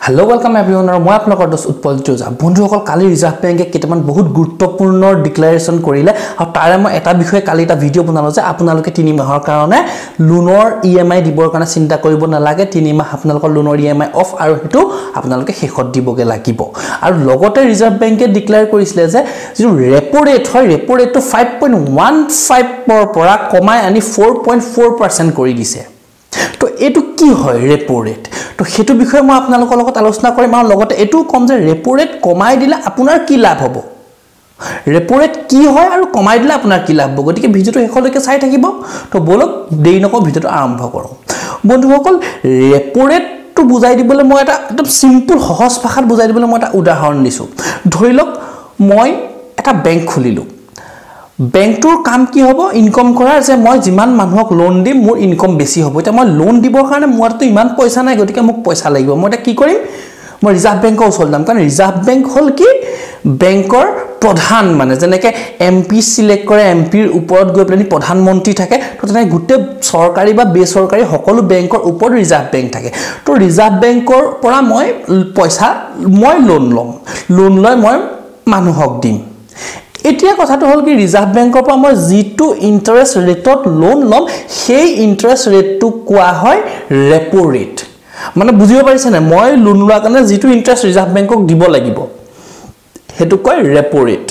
Hello' welcome everyone আৰু মই আপোনালোকৰ দোস্ত উৎপল ওজা। বন্ধুসকল, কালি ৰিজাৰ্ভ বেংকে কেইটামান বহুত গুৰুত্বপূৰ্ণ ডিক্লেৰেশ্যন কৰিলে আৰু তাৰে মই এটা বিষয়ে কালি এটা ভিডিঅ' বনালোঁ যে আপোনালোকে 3 মাহৰ কাৰণে লোনৰ EMI দিবৰ কাৰণে চিন্তা কৰিব নালাগে। 3 মাহ আপোনালোকৰ লোনৰ EMI of আৰু সেইটো আপোনালোকে শেষত দিবগৈ লাগিব। আৰু লগতে ৰিজাৰ্ভ বেংকে ডিক্লেয়াৰ কৰিছিলে যে যিটো ৰেপ' ৰেট হয়, ৰেপ' ৰেটটো 5.15ৰ পৰা কমাই আনি 4.4% কৰি দিছে। তো এইটো কি হয় ৰেপ' ৰেট, তো সেইটো বিষয়ে মই আপোনালোকৰ লগত আলোচনা কৰিম আৰু লগতে এইটোও ক'ম যে ৰেপ' ৰেট কমাই দিলে আপোনাৰ কি লাভ হ'ব, ৰেপ' ৰেট কি হয় আৰু কমাই দিলে আপোনাৰ কি লাভ হ'ব। গতিকে ভিডিঅ'টো শেষলৈকে চাই থাকিব। তো ব'লক দেৰি নকৰোঁ, ভিডিঅ'টো আৰম্ভ কৰোঁ। বন্ধুসকল, ৰেপ' ৰেটটো বুজাই দিবলৈ মই এটা একদম চিম্পুল সহজ ভাষাত বুজাই দিবলৈ মই এটা উদাহৰণ দিছোঁ। ধৰি লওক মই এটা বেংক খুলিলোঁ। বেংকটোৰ কাম কি হ'ব, ইনকম কৰাৰ, যে মই যিমান মানুহক লোন দিম মোৰ ইনকম বেছি হ'ব। এতিয়া মই লোন দিবৰ কাৰণে মোৰ হাততো ইমান পইচা নাই, গতিকে মোক পইচা লাগিব। মই এতিয়া কি কৰিম, মই ৰিজাৰ্ভ বেংকৰ ওচৰলৈ যাম। কাৰণ ৰিজাৰ্ভ বেংক হ'ল কি, বেংকৰ প্ৰধান, মানে যেনেকৈ এম পি চিলেক্ট কৰে, এম পিৰ ওপৰত গৈ পেলাই প্ৰধানমন্ত্ৰী থাকে, তো তেনেকৈ গোটেই চৰকাৰী বা বেচৰকাৰী সকলো বেংকৰ ওপৰত ৰিজাৰ্ভ বেংক থাকে। তো ৰিজাৰ্ভ বেংকৰ পৰা মই পইচা, মই লোন ল'ম, লোন লৈ মই মানুহক দিম। এতিয়া কথাটো হ'ল কি, ৰিজাৰ্ভ বেংকৰ পৰা মই যিটো ইণ্টাৰেষ্ট ৰেটত লোন ল'ম সেই ইণ্টাৰেষ্ট ৰেটটোক কোৱা হয় ৰেপ' ৰেট। মানে বুজিব পাৰিছে নাই, মই লোন লোৱাৰ কাৰণে যিটো ইণ্টাৰেষ্ট ৰিজাৰ্ভ বেংকক দিব লাগিব সেইটোক কয় ৰেপ' ৰেট।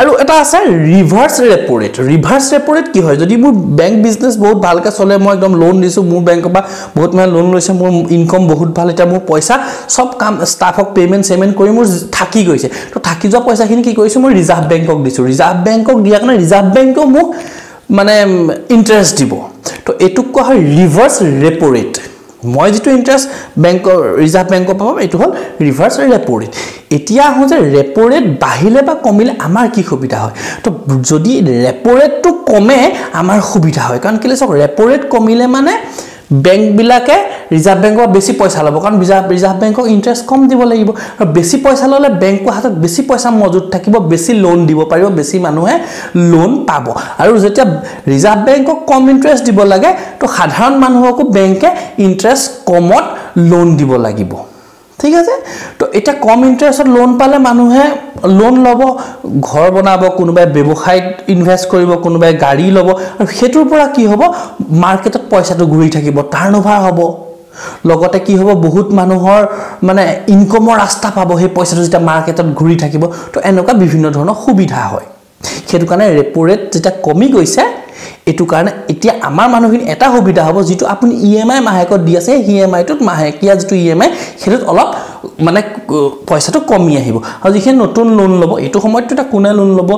আৰু এটা আছে reverse repo rate. Reverse repo rate কি হয়, যদি মোৰ বেংক বিজনেছ বহুত ভালকৈ চলে, মই একদম লোন দিছোঁ, মোৰ বেংকৰ পৰা বহুত মানুহে লোন লৈছে, মোৰ ইনকম বহুত ভাল, এতিয়া মোৰ পইচা চব কাম ষ্টাফক পে'মেণ্ট চেমেণ্ট কৰি মোৰ থাকি গৈছে, তো থাকি যোৱা পইচাখিনি কি কৰিছোঁ, মই ৰিজাৰ্ভ বেংকক দিছোঁ। ৰিজাৰ্ভ বেংকক দিয়াৰ কাৰণে ৰিজাৰ্ভ বেংকেও মোক মানে ইণ্টাৰেষ্ট দিব। তো এইটোক কোৱা হয় ৰিভাৰ্ছ ৰেপ' ৰেট। মই যিটো ইণ্টাৰেষ্ট বেংকৰ ৰিজাৰ্ভ বেংকৰ পাম এইটো হ'ল ৰিভাৰ্ছ ৰেপ' ৰেট। এতিয়া আহোঁ যে ৰেপ' ৰেট বাঢ়িলে বা কমিলে আমাৰ কি সুবিধা হয়। তো যদি ৰেপ' ৰেটটো কমে আমাৰ সুবিধা হয়, কাৰণ কেলৈ চাওক, ৰেপ' ৰেট কমিলে মানে বেংকবিলাকে ৰিজাৰ্ভ বেংকৰ পৰা বেছি পইচা ল'ব, কাৰণ ৰিজাৰ্ভ বেংকক ইণ্টাৰেষ্ট কম দিব লাগিব। আৰু বেছি পইচা ল'লে বেংকৰ হাতত বেছি পইচা মজুত থাকিব, বেছি লোন দিব পাৰিব, বেছি মানুহে লোন পাব। আৰু যেতিয়া ৰিজাৰ্ভ বেংকক কম ইণ্টাৰেষ্ট দিব লাগে, তো সাধাৰণ মানুহকো বেংকে ইণ্টাৰেষ্ট কমত লোন দিব লাগিব। ঠিক আছে, তো এতিয়া কম ইণ্টাৰেষ্টত লোন পালে মানুহে লোন ল'ব, ঘৰ বনাব, কোনোবাই ব্যৱসায়ত ইনভেষ্ট কৰিব, কোনোবাই গাড়ী ল'ব, আৰু সেইটোৰ পৰা কি হ'ব, মাৰ্কেটত পইচাটো ঘূৰি থাকিব, টাৰ্ণ অভাৰ হ'ব। লগতে কি হ'ব, বহুত মানুহৰ মানে ইনকমৰ ৰাস্তা পাব সেই পইচাটো যেতিয়া মাৰ্কেটত ঘূৰি থাকিব। তো এনেকুৱা বিভিন্ন ধৰণৰ সুবিধা হয়। সেইটো কাৰণে ৰেপ' ৰেট যেতিয়া কমি গৈছে, এইটো কাৰণে এতিয়া আমাৰ মানুহখিনি এটা সুবিধা হ'ব, যিটো আপুনি EMI মাহেকত দি আছে, সেই EMIটোত মাহেকীয়া যিটো EMI সেইটোত অলপ মানে পইচাটো কমি আহিব। আৰু যিখিনি নতুন লোন ল'ব, এইটো সময়ততো এতিয়া কোনে লোন ল'ব,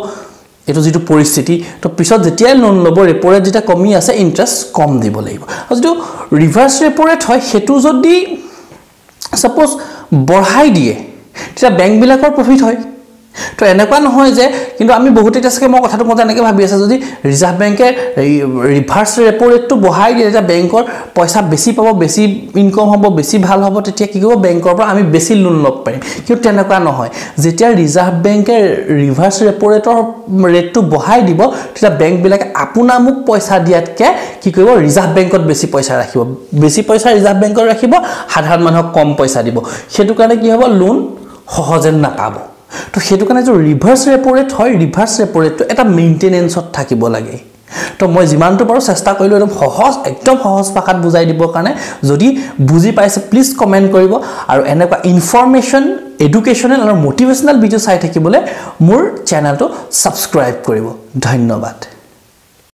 এইটো যিটো পৰিস্থিতি, তো পিছত যেতিয়াই লোন ল'ব ৰেপ' ৰেট যেতিয়া কমি আছে ইণ্টাৰেষ্ট কম দিব লাগিব। আৰু যিটো ৰিভাৰ্ছ ৰেপ' ৰেট হয় সেইটো যদি ছাপ'জ বঢ়াই দিয়ে তেতিয়া বেংকবিলাকৰ প্ৰফিট হয়। তো এনেকুৱা নহয় যে, কিন্তু আমি বহুত এতিয়া চাগে মই কথাটো কওঁতে এনেকৈ ভাবি আছোঁ, যদি ৰিজাৰ্ভ বেংকে ৰিভাৰ্ছ ৰেপ' ৰেটটো বঢ়াই দিয়ে তেতিয়া বেংকৰ পইচা বেছি পাব, বেছি ইনকম হ'ব, বেছি ভাল হ'ব, তেতিয়া কি কৰিব, বেংকৰ পৰা আমি বেছি লোন ল'ব পাৰিম। কিন্তু তেনেকুৱা নহয়, যেতিয়া ৰিজাৰ্ভ বেংকে ৰিভাৰ্ছ ৰেপ' ৰেটৰ ৰেটটো বঢ়াই দিব তেতিয়া বেংকবিলাকে আপোনাৰ মোক পইচা দিয়াতকৈ কি কৰিব, ৰিজাৰ্ভ বেংকত বেছি পইচা ৰাখিব, বেছি পইচা ৰিজাৰ্ভ বেংকত ৰাখিব, সাধাৰণ মানুহক কম পইচা দিব। সেইটো কাৰণে কি হ'ব, লোন সহজে নাপাব। তো সেইটো কাৰণে যিটো ৰিভাৰ্ছ ৰেপ' ৰেট হয়, ৰিভাৰ্ছ ৰেপ' ৰেটটো এটা মেইনটেনেঞ্চত থাকিব লাগে। তো মই যিমানটো পাৰোঁ চেষ্টা কৰিলোঁ একদম সহজ, একদম সহজ ভাষাত বুজাই দিবৰ কাৰণে। যদি বুজি পাইছে প্লিজ কমেণ্ট কৰিব। আৰু এনেকুৱা ইনফৰ্মেশ্যন, এডুকেশ্যনেল আৰু মটিভেশ্যনেল ভিডিঅ' চাই থাকিবলৈ মোৰ চেনেলটো ছাবস্ক্ৰাইব কৰিব। ধন্যবাদ।